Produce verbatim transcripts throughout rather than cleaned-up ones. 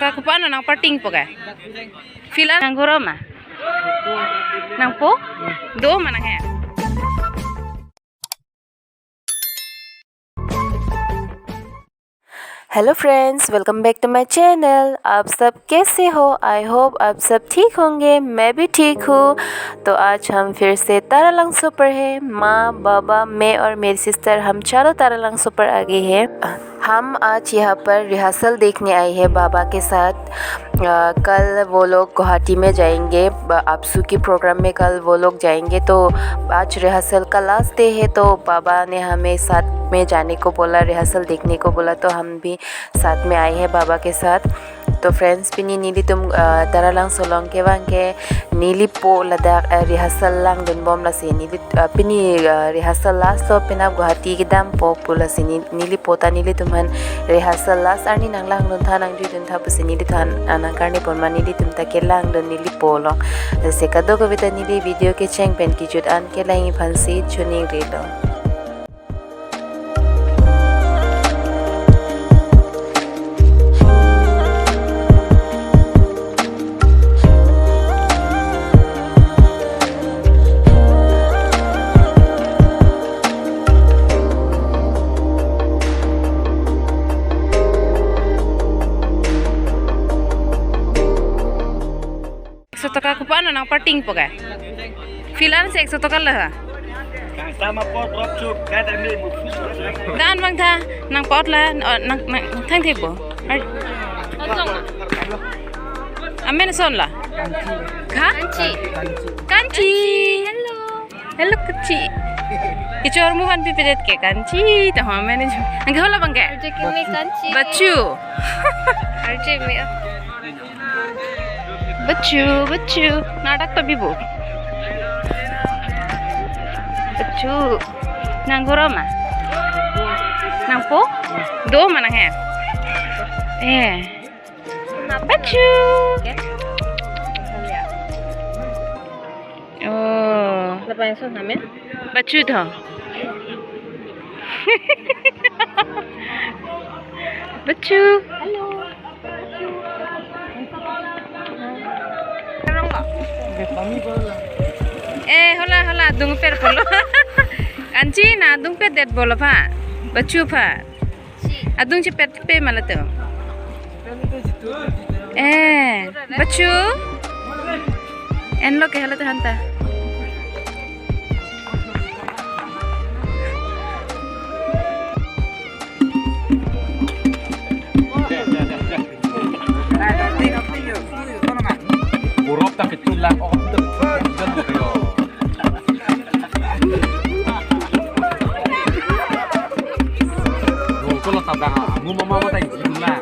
Kopi-an nangparting po ke? Field an nang guro ma? Nangpo? Do ma nanghe? Hello friends, welcome back to my channel। आप सब कैसे हो? I hope आप सब ठीक होंगे, मैं भी ठीक हूँ। तो आज हम फिर से तारालांगसो पर हैं। माँ, बाबा, मैं और मेरी सिस्टर, हम चारों तारालांगसो पर आ गए हैं। हम आज यहाँ पर रिहर्सल देखने आए हैं बाबा के साथ। अ, कल वो लोग गुवाहाटी में जाएंगे, ब-, आपसू की प्रोग्राम में कल वो लोग जाएंगे। तो आज रिहर्सल का लास्ट डे है, तो बाबा ने हमें साथ में जाने को बोला, रिहर्सल देखने को बोला, तो हम भी साथ में आए हैं बाबा के साथ। To friends, pini nelitum, ah, Taralangso along kevang ke neli po ladak, ah, rehearsal langdunbom lasi neli, ah, pini, ah, rehearsal last to penap Guwahati kedampo pu lasi ne-, neli po ta nelitum aphan rehearsal last arni nanglangduntha nangjutduntha pusi nelithan, ah, nangkarniponma nelitum ta kelangdun neli po along. Lasi kadokave ta neli video kecheng pen kejut an kelangji aphansi choningrilo. Ekso taka kopi-an nangparting po ke? Field an si ekso taka lo ha. Sama po drop chuk, kan ami mu. Dan bang tha, nangpot la, oh, nang, nang, thang thek bo. Ar-, amen ason la. Kha? Kanchi. Kanchi. Hello. Hello, Kanchi. Kechor mu aphan pipedet ke Kanchi, ta ho amen ason. Nangke hala bang ke? Arje kimi Kanchi. Bachu. Arje mi. Bachu, bachu. Nadak ta bibo. Bachu. Nang guro ma? Nangpo? Do ma nanghe? Eh. Bachu. Oh. Lapang so name? Bachu tho. Bachu. Hello. Eh, hala, hala, adung per polo. Kanchi na adung per det bolo pha. Bachu pha. Adung chepet pe ma latum. Eh, Bachu. En lo ke hala ta hanta. Burok ta kechulang, oh, betul. Rungkul lo tabang, ah, mu mama mata itu lah.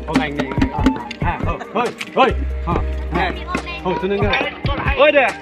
Oh, ngai, ngai. Ah, ah, oh, hoi, hoi. Ha, ha. Oh, tu nengah. Oh, dah.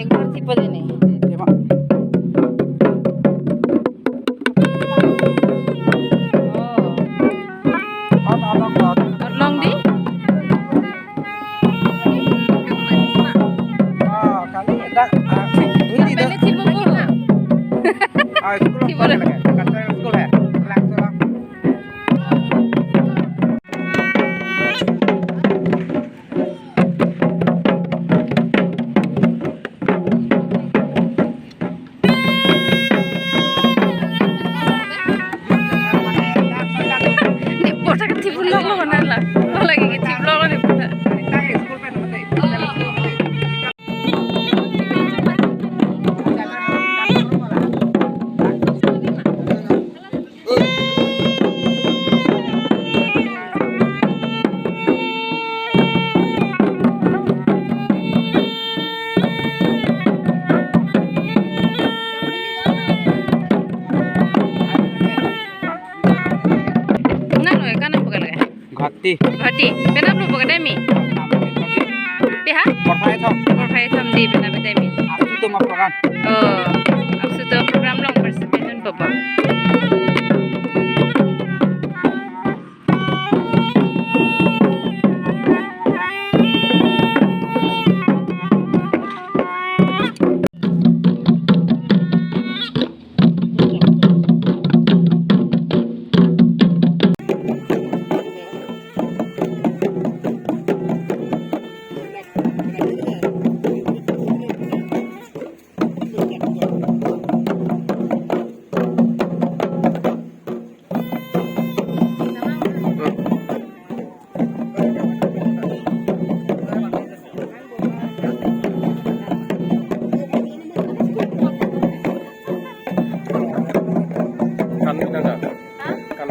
Ek baar thi pade nahi. Arlong di? Ah, kali dak, ah, dun di dak. Pele thipo po. Ah, school. Thipo le. Cultural school hai. Langsung. Ni pota ke thip lok lo na la. Lagi ke thip lok lo ni pota. Guwahati. Penap lo bo kedai mi? Pi ha? Porphai thom. Porphai thom di penap kedai mi. Apsu atum program. Oh, apsu atum program along participate dunpo bo. Kan ini nana. Kan.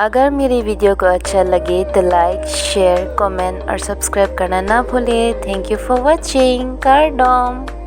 अगर मेरी वीडियो को अच्छा लगे तो like, share, comment और सब्सक्राइब करना ना भूलिए। Thank you for watching। Kardom।